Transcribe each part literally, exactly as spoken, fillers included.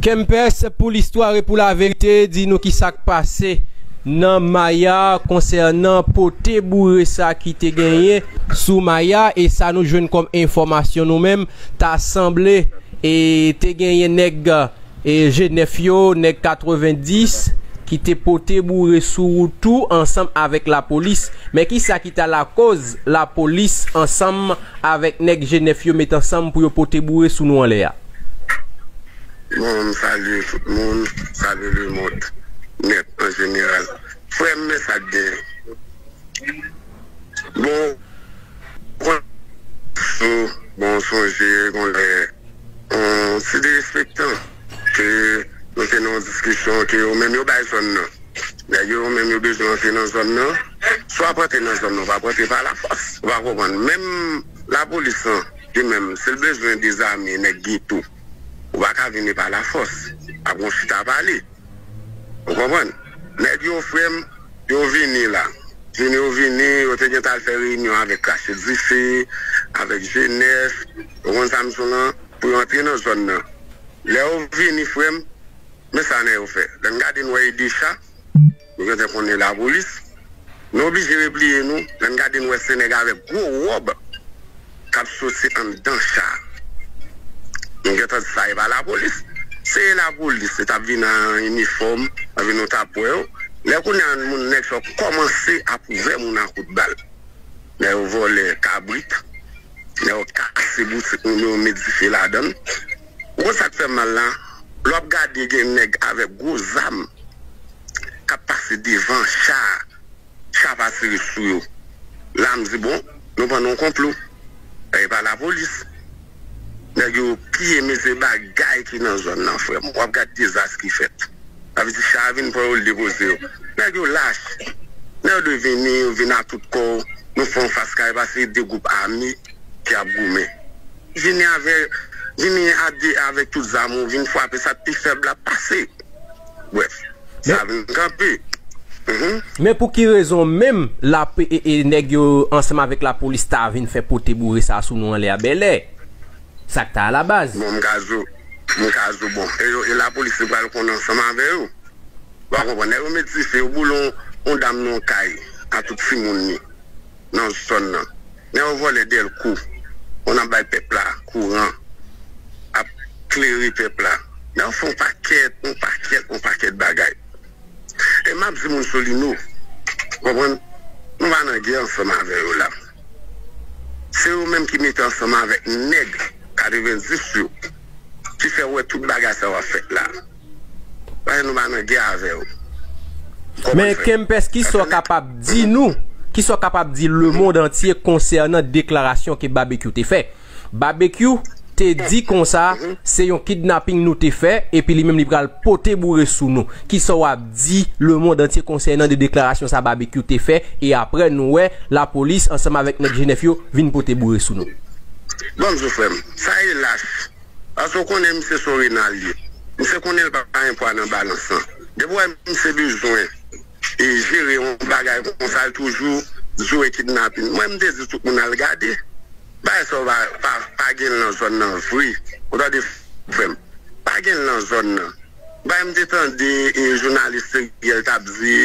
Kempès, pou listwa e pou laverite, di nou ki sa k pase nan Maya konsènan pote boure sa ki te genyen sou Maya, e sa nou jwenn kòm enfòmasyon nou menm, ta sanble e te genyen nèg e G nèf yo, nèg katrevenndis, ki te pote boure sou wout ou ansanm avèk lapolis. Men ki sa ki ta lakoz lapolis ansanm avèk nèg G nèf yo met ansanm pou yo pote boure sou nou anlè a? Bon, m salye tout moun, salye lemonn nèt an jeneral. Frè m, men sa k gen. Bon, kon sou, bon, sonje, gon lè, on ti derespektan ke nou te nan yon diskisyon ke yo menm yo bay zòn nan. Nèg yo menm yo bezwen antre nan zòn nan. Swa ap antre nan zòn nan, w ap antre pa lafòs. Ou pa konprann? Menm lapolis lan, li menm, si l bezwen dezame nèg geto, ou pa ka vini pa lafòs. Ap gon chita pale. Ou konprann? Nèg yo, frè m, yo vini la. Vini yo vini, yo te gentan al fè reyinyon avèk krache dife, avèk G nèf, ou konn sa m di w lan, pou yo antre nan zòn nan. Lè yo vini, frè m, men sa nèg yo fè. Lè n gade n wè e de cha, nou gentan konnen lapolis. Nou oblije repliye nou, lè n gade n wè se nèg avèk gwo wòb k ap soti anndan cha a. Nou gentan di sa e pa lapolis. Si e lapolis, yo t ap vin an inifòm, anvi nou t ap wè yo. Lè kounye a moun nèg sa yo kòmanse ap ouvè moun an kout bal. Nèg yo vòlè kabrit, nèg yo kase boutik moun yo, met dife ladan l. Ou konn sa k fè m mal la? Lè w ap gade gen nèg avèk gwo zam k ap pase devan cha a. Cha pa tire sou yo. La m di bon, nou pran nan yon konplo. E pa lapolis. Nèg yo piye mete bagay ki nan zòn nan, frè m. W ap gad dezas ki fèt. Sa vle di cha a vin pran yo, l depoze yo. Nèg yo lach. Nèg yo dwe vini, yo vin a tout kò. Nou fè yon fas kare pase de gwoup ame ki ap goumen. Vini avè, vini a de avèk tout zam ou, vin frape sa k pi fèb la pase. Brèf, sa vin kanpe. Mhm. Men pou ki rezon menm lape e, e nèg yo ansanm avèk lapolis ta vin fè pote boure sa sou nou anlè a bèlè? Sa k ta alabaz? Bon, m ka di w, m ka di w, bon, e yo, e lapolis li pral konn ansanm avè yo. Ou pa konprann? Nèg yo met dife, yo boule yon, yon dam nan yon kay a tout timoun li nan zòn nan. Nèg yo vòlè dèlko, konn ap bay pèp la kouran, ap klere pèp la. Nèg yo fè yon pakèt, yon pakèt, yon pakèt bagay. E m ap di moun Solino, konprann, nou pa nan gè ansanm avè yo la. Se yo menm ki mete ansanm avèk nèg katrevenndis yo ki fè w wè tout bagay sa yo ap fèt la. Paske nou pa nan gè avè yo. Men Kempès, kisa w kapab di nou, kisa w kapab di lemonn antye konsènan deklarasyon ke Babekyou te fè? Babekyou te di konsa, se yon kidnaping nou te fè, epi li menm li pral pote boure sou nou. Kisa w ap di lemonn antye konsènan de deklarasyon sa Babekyou te fè, e apre nou wè lapolis ansanm avèk nèg G nèf yo vin pote boure sou nou? Ban m di w, frè m, sa e lach. Paske w konnen misye se yon renal li ye. Misye konnen l pa gen pwa nan balans lan. Depi w wè misye bezwen e jere yon bagay konsa, l toujou jwe kidnapin. Mwen, m te di tout moun al gade. Bagay sa yo pa, pa, pa gen l nan zòn nan vre. Ou tande, frè m? Pa gen l nan zòn nan. Bagay m te tande e jounalis Teriel t ap di,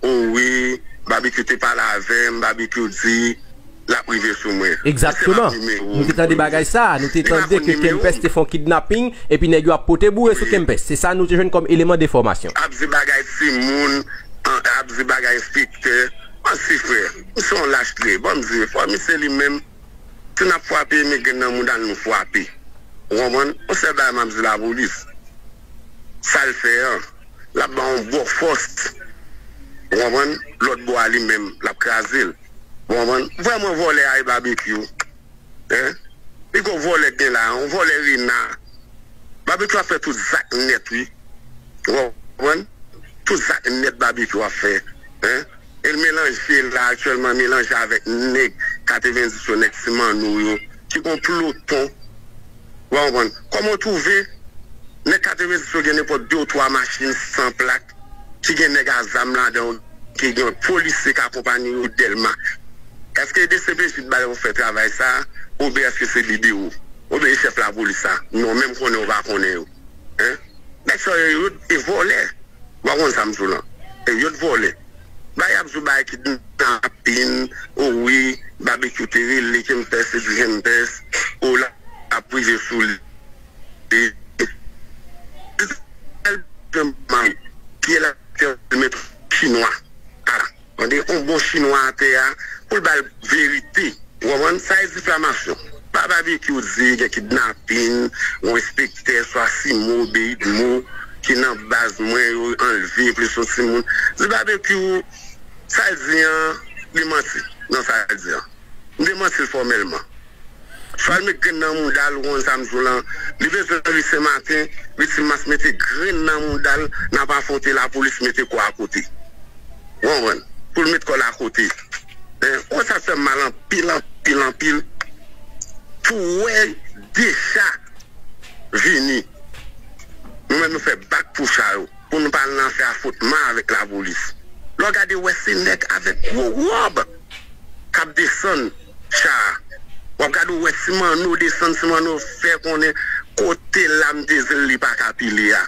o wi, Babekyou te pale avè m, Babekyou di l ap rive sou mwen. Egzakteman. Nou te tande bagay sa a, nou te tande ke Kempès te fè yon kidnaping, epi nèg yo ap pote boure sou Kempès. Se sa nou te jwenn kòm eleman denfòmasyon. Ap di bagay timoun, an, ap di bagay enspektè. Manti frè, misye yon lach li ye. Ban m di, fò misye li menm, si n ap frape imigre nan mouda l, nou frape. Ou konprann? Yon sèl bagay m ap di lapolis, sa l fè an, l ap ba yon bò fòs. Ou konprann? Lòt bò a li menm, l ap kraze l. Ou konprann? Vrèman vòlè a e Babekyou. Hein? Pi gwo vòlè k gen la, yon vòlè rena. Babekyou ap fè tout zak nèt wi. Ou konprann? Tout zak nèt Babekyou ap fè. Hein? E l melanje la aktyèlman, melanje avèk nèg katrevenndis yo, nèg Ti Manno yo, ki gon ploton. Ou konprann? Kòman w twouve nèg katrevenndis yo gen nenpòt de ou twa machin san plak, ki gen nèg a zam ladan yo, ki gen polisye k akonpanye yo, Dèlma? Èske e DCPJ t ba yo fè travay sa a, oubyen èske se lidero, oubyen e chèf lapolis la? Non, menm konnen ou pa konnen yo. Hein? yo, yo, e vòlè. Ou pa konn sa m di w lan. E yo t vòlè. Bay ap di w bay kidnapin, o wi, Babekyou te rele Kempès, te di Kempès, o la ap prive sou li. Pye la te met chinwa. Ala. Mande yon bon chinwa atè a pou l ba l verite. Ou konprann? Sa e difamasyon. Pa Babekyou di gen kidnapin, yon enspektè swa Simo, Beyidmo, ki nan baz mwen, yo anlve plis yon timoun. Di Babekyou, sa l di an, li manti nan sa l di an. M demanti l fòmèlman. Swa l met grenn nan mouda l, ou konn sa m di w lan. Li bezwen rive maten, Victimas mete grenn nan mouda l, n ap afwonte lapolis, mete kò akote. Ou konprann? Pou l met kò l akote. Hein? Ou sa fè m mal anpil, anpil, anpil. Pou wè deja vini. Nou menm nou fè bak pou cha yo. Pou nou pa al nan fè afwontman avèk lapolis. Lè w gade, w wè se nèg avèk gwo wòb k ap desann cha a. W ap gade, w wè Ti Manno desann, Ti Manno fè konnen kote l la m te di l li pa ka pile a.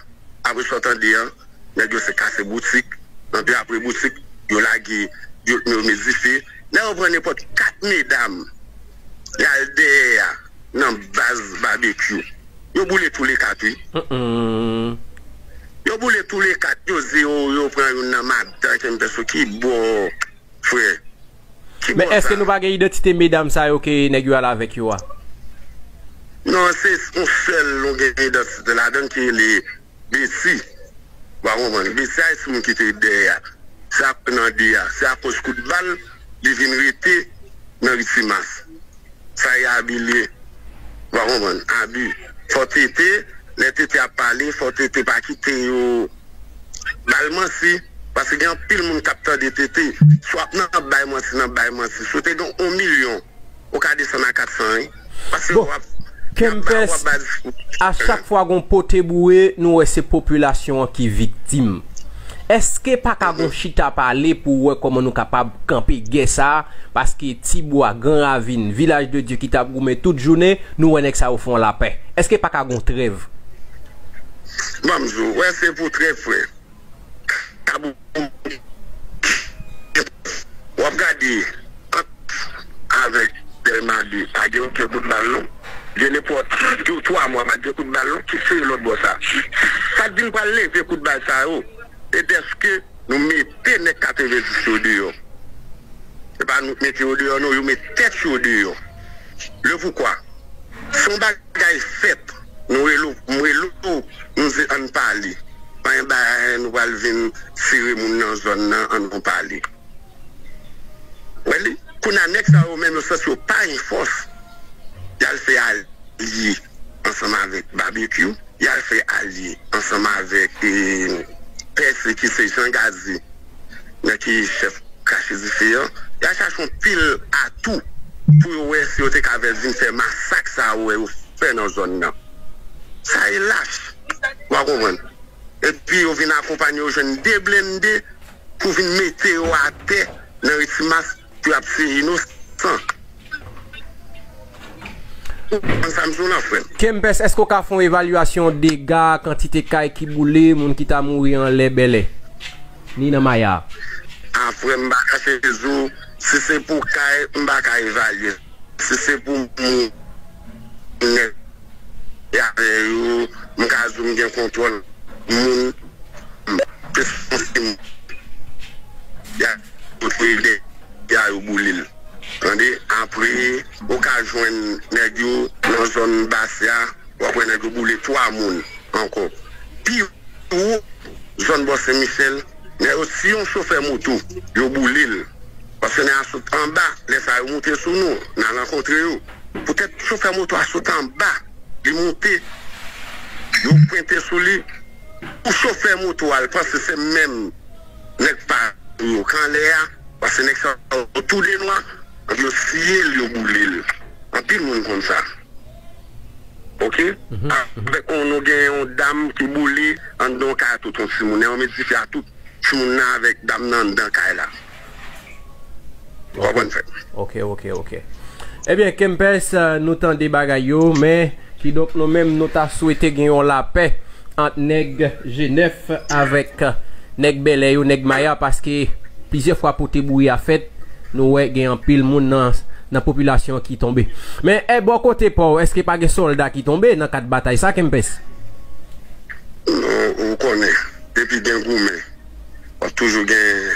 Apre sa w tande an, nèg yo se kase boutik, nan de apre boutik, yo lage, yo, yo met dife. Nèg yo pran nenpòt kat medam, y al dèyè a, nan baz Babekyou. Yo boule tou le kat, wi. Mm-mm. Yo boule tou le kat, yo di yo, yo pran youn nan madan Kempès yo. Ki bò, frè? Ki Men bò èske sa? Nou pa gen idantite medam sa yo ke nèg yo al avèk yo a? Non, se yon sèl nou gen idantite ladan l ki rele Beti. Ou pa konprann? Beti a, se moun ki te dèyè a. Se ak nan de a. Se akoz kout bal, li vin rete nan Victimas. Sa e abi l ye. Ou pa konprann? Abi. Fò Tete, lè Tete ap pale, fò Tete pa kite yo ba l manti. Paske gen anpil moun k ap tande Tete. Si w ap nan bay manti, nan bay manti. Si w te gen yon milyon, ou ka desann a kat san, wi. Paske Bon, w ap, y ap ba, w Kempès, ap ba diskou. A chak fwa gon pote boure, nou wè se popilasyon an ki viktim. Èske pa ka gon chita pale pou wè kòman nou kapab kanpe gè sa a? Paske Tibwa, Gran Ravin, Vilaj de Dye ki t ap goumen tout jounen, nou wè nèg sa yo fè yon lapè. Èske pa ka gon trèv? Ban m di w, wè se pou trèv, frè. Kabou, w ap gade ant avèk Dèlma de, pa gen okenn kout bal non. Gen nenpòt de ou twa mwa pa gen kout bal non. Ki seri lòt bò sa? Sa k vin pral leve kout bal sa yo? E dèske nou mete nèg katrevenndis yo deyò. Se pa nou k mete yo deyò non, yo met tèt yo deyò. Le poukwa? Si yon bagay fèt, nou rele w, m rele w, nou di ann pale. Pa gen bagay nou pral vin tire moun nan zòn nan, ann nou pale. Wè li, kounye a nèg sa yo menm yo santi yo pa gen fòs. Y al fè alye ansanm avèk Babekyou. Y al fè alye ansanm avèk, eh, Pèse ki se Jan Gaze, nèg ki chèf krache dife an. Y al chache yon pil atou pou yo wè si yo te ka vin fè masak sa yo wè yo fè nan zòn nan. Sa e lach. Ou pa konprann? Epi yo vin akonpanye, yo jwenn de blende pou vin mete yo atè nan Victimas pou y ap tiye inosan. Ou konprann sa m di w lan, frè m? Kempès, èske w ka fè yon evalyasyon dega, kantite kay ki boule, moun ki ta mouri anlè Bèlè? Ni nan Maya. A, frè m, m pa kache di w, si se pou kay, m pa ka evalye. Si se pou moun nèg y avè yo, m ka di w m gen kontwòl moun, m, se moun y a, yo boule l. Tande? Apre, ou ka jwenn nèg yo nan zòn Basya, w ap wè nèg yo boule twa moun ankò. Pi wo, zòn Bò Sen Michèl, nèg yo, si yon chofè moto, yo boule l. Paske nèg a sot anba, lè sa yo moute sou nou, n al rankontre yo. Poutèt chofè moto a sot anba, li moute, yo pwente sou li. Pou chofè moto a, l panse se menm nèg pa yo k anlè a, paske nèg sa yo tou de nwa, yo siye l, yo boule l. Anpil moun konn sa. Oke? Mhm, mhm. Avèk yon, nou gen yon dam ki boule anndan yon kay a tout yon timoun. Nèg yo met dife a tout timoun nan avèk dam nan anndan kay la. Ou konprann, frè m? Oke, oke, oke. Ebyen, Kempès, nou tande bagay yo, men kidonk nou menm nou ta swete gen yon lapè ant nèg Jenèf avèk nèg Bèlè yo, nèg Maya, paske plizyè fwa pote bri a fèt, nou wè gen anpil moun nan, nan popilasyon an ki tonbe. Men, e, bò kote pa w, èske pa gen sòlda ki tonbe nan kad batay sa, Kempès? Non, ou konnen, depi gen goumen, w ap toujou gen,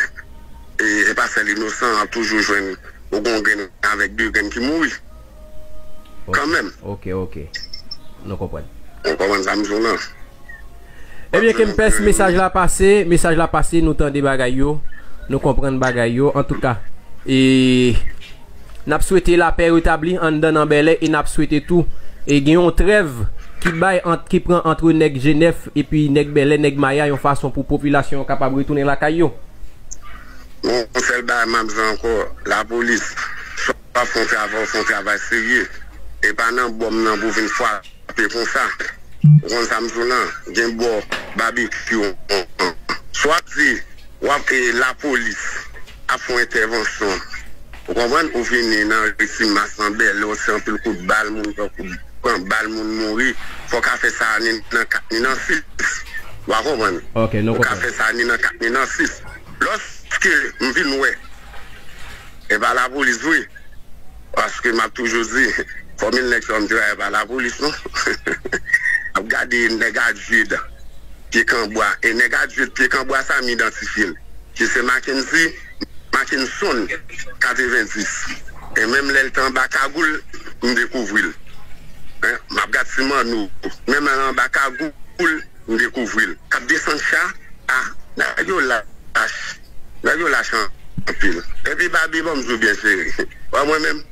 e, e pa sèl inosan, w ap toujou jwenn ou gon grenn avèk de grenn ki mouri. Kanmenm. Ok, ok. Nou konprann. Ou konprann sa m di w lan? Ebyen, Kempès, mesaj la pase, mesaj la pase, nou tande bagay yo, nou konprann bagay yo. Antouka, e, n ap swete lapè retabli anndan nan Bèlè e n ap swete tou, e, gen yon trèv ki bay ant, ki pran ant nèg Jenèf epi nèg Bèlè, nèg Maya, yon fason pou popilasyon an kapab retounen lakay yo. Yon sèl bagay m ap di ankò, lapolis, swa fè yon travay, fè yon travay serye. E pa nan bòm nan pou vin fwape konsa. Ou konn sa m di w lan, gen bò babekyou. Swa di, w ap, e, lapolis ap fè yon entèvansyon. Ou konprann? Ou vini nan resi mas nan Bèlè, ou se anpil kout bal, moun pran kout, pran bal, moun mouri. Fò w ka fè sa ni nan kat, ni nan sis. Ou a konprann? Ok, nou konprann. Ou ka fè sa ni nan kat, ni nan sis. Lòske m vin wè, e pa lapolis vre. Paske m ap toujou di, fòmil nèg sa yo m te wè, e pa lapolis non. M ap gade nèg Adjid, Pye Kanbwa. E nèg Adjid, Pye Kanbwa sa, m idantifye l. Ki se Mackenzie, Mackenson, katrevenndis. E menm lè l te anba kagoul, m dekouvri l. Hein? M ap gad Ti Manno, menm lè l anba kagoul, m dekouvri l. K ap desann cha, a, nèg yo lach. Nèg yo lach anpil. Epi Babi, ban m di w byen, cheri. Wè mwen menm,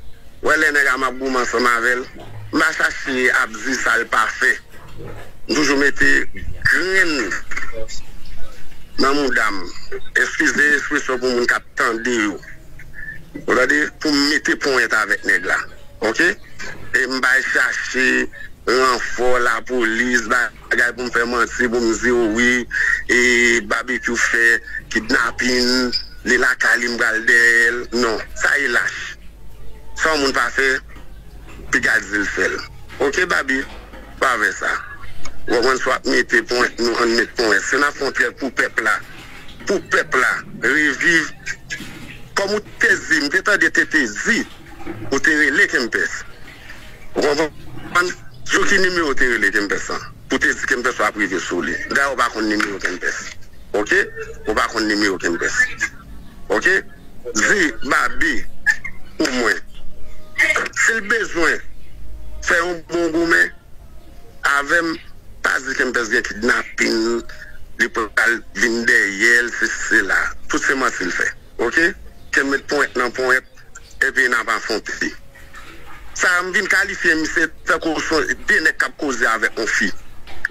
wè lè nèg a m ap goumen ansanm avè l, m pa chache ap di sa l pa fè. M toujou mete grenn nan mouda m. Eskize ekspresyon pou moun k ap tande yo. Ou tande? Pou m mete ponyèt avèk nèg la. Ok? E m pa al chache ranfò lapolis, bagay pou m fè manti, pou m di w wi, e, Babekyou fè kidnapin, li lakay li, m pral dèyè l. Non, sa e lach. Sa yon moun pa fè, piga di l fè l. Ok, Babi? Pa fè sa. Ou konprann, swa ap mete ponyèt, nou ann met ponyèt. Si n ap fè yon trèv pou pèp la, pou pèp la reviv, kòm ou te di, m te tande te te di, ou te rele Kempès. Ou konprann? Sou ki nimewo ou te rele Kempès lan? Pou te di Kempès w ap rive sou li. Dayè ou pa konn nimewo Kempès. Ok? Ou pa konn nimewo Kempès. Ok? Di Babi pou mwen. Si l bezwen fè yon bon goumen avè m, pa di Kempès gen kidnapin, li pral vin dèyè l, sesi sela. Tout se manti l fè. Ok? Ke m met ponyèt nan ponyèt, epi n ap afwonte. Sa a, m vin kalifye misye tankou se de nèg k ap koze avèk yon fi.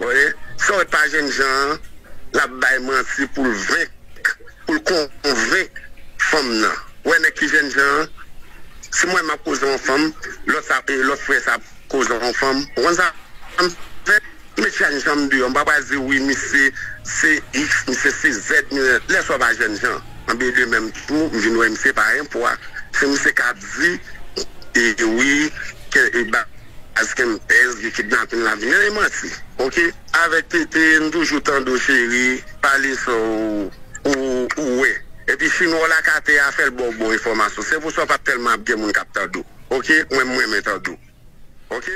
Ou wè? Sa w wè pa jènjan an, l ap bay manti pou l venk, pou l konvenk fanm nan. Ou wè nèg ki jènjan an, si mwen m ap koze yon fanm, lòt sa, e, lòt frè sa ap koze yon fanm. Ou konn sa m fè? Met jènjan m deyò. M pa pral di wi, misye se X, misye se Z, misye, lè sa w pa jènjan. Anben de menm tou, m vin wè misye pa gen pwa. Se misye k ap di, e wi, ke, e baz Kempès, gen kidnapin la vini. E manti, ok? Avèk Tete, m toujou tande w, cheri, pale sa w, ou, ou wè. Epi chinwa w la ka te a fè l ba w bon enfòmasyon. Se pou sa w pa t tèlman ap gen moun k ap tande w. Ok? Mwen, m renmen tande w. Ok?